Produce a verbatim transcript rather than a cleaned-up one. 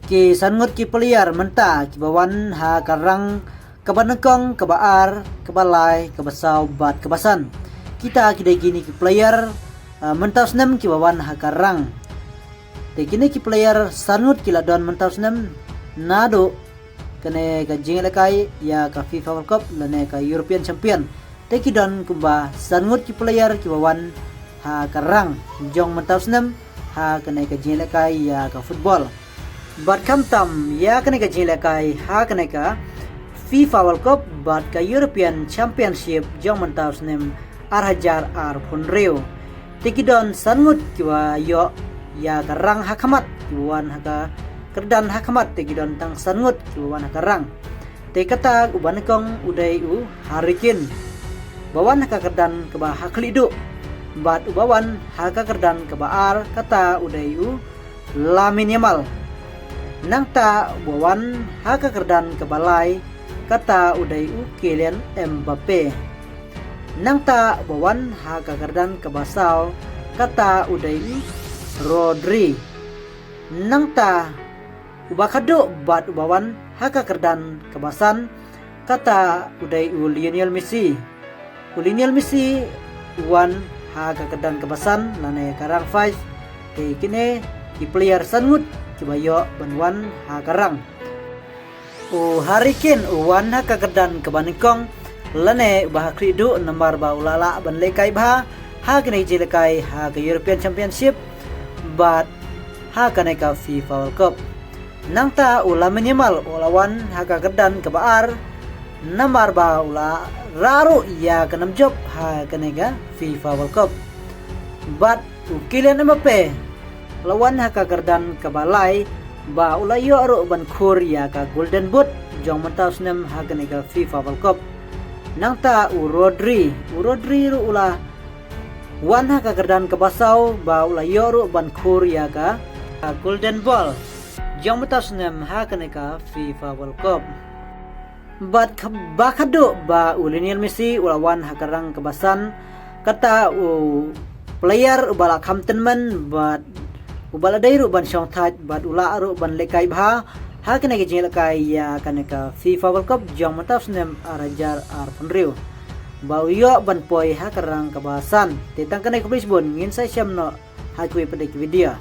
Ki san ngut ki player mynta kiba wan ha ka rang kaba nyngkong, kaba ar, kaba lai, kaba saw bad kaba san. Kita ki dei kine ki player, ah, mynta u snem kiba wan ha ka rang. Te kine ki player san ngut ki la don mynta u snem naduh kane ka jingïalehkai ïa ka FIFA World Cup lane ka European Champion. Te ki don kumba san ngut ki player kiba wan ha ka rang jong mynta u snem ha kane ka jingïalehkai ïa ka football. Bad khamtam ïa kane ka jingïalehkai ha kane ka FIFA World Cup bad ka European Championship jong mynta u snem ar hajar arphew hynriew. Te ki don san ngut kiba ïoh ïa ka rang ha khmat, kiba wan ha ka kyrdan ha khmat, te ki don tang san ngut kiba wan ha ka rang. Te kata uba nyngkong u dei u Harry Kane, ba wan ha ka kyrdan kaba ha khlieh duh. Bad uba wan ha ka kyrdan kaba ar kata u dei u Lamine Yamal. Nangta uba wan ha ka kyrdan kaba lai kata u dei u Kylian Mbappe. Nangta uba wan ha ka kyrdan kaba saw kata u dei u Rodri. Nangta uba khadduh bad uba wan ha ka kyrdan kaba san kata u dei u Lionel Messi. U Lionel Messi u wan ha ka kyrdan kaba san lane ka rang five. Te kine ki player san ngut kiba ïoh ban wan ha ka rang. U Harry Kane u wan ha ka kyrdan kaba nyngkong lane uba ha khlieh duh namar ba u la lah ban lehkai bha ha kane ka jingïalehkai ha ka European Championship bad ha kane ka FIFA World Cup. Nangta u Lamine Yamal u la wan ha ka kyrdan kaba ar namar ba u la rah ruh ïa ka nam jop ha kane ka FIFA World Cup. Bad u Kylian Mbappe u la wan ha ka kyrdan kaba lai ba u la ïoh ruh ban khur ïa ka Golden Boot jong mynta u snem ha kane ka FIFA World Cup. Nangta u Rodri, u Rodri ruh u la wan ha ka kyrdan kaba saw ba u la ïoh ruh ban khur ïa ka, ka Golden Ball jong mynta u snem ha kane ka FIFA World Cup. Bad kha-, ba khadduh ba u Lionel Messi u la wan ha ka rang kaba san, kata u player uba la kham tymmen bad uba la dei ruh ban shong thait bad u lah ruh ban lehkai bha ha kane ka jingïalehkai ïa kane ka FIFA World Cup jong mynta u snem ar hajar arphew hynriew, ba u ïoh ban poi ha ka rang kaba san. Te tang kane, khublei shibun, ngin sa ïashem noh ha kiwei pat de ki video.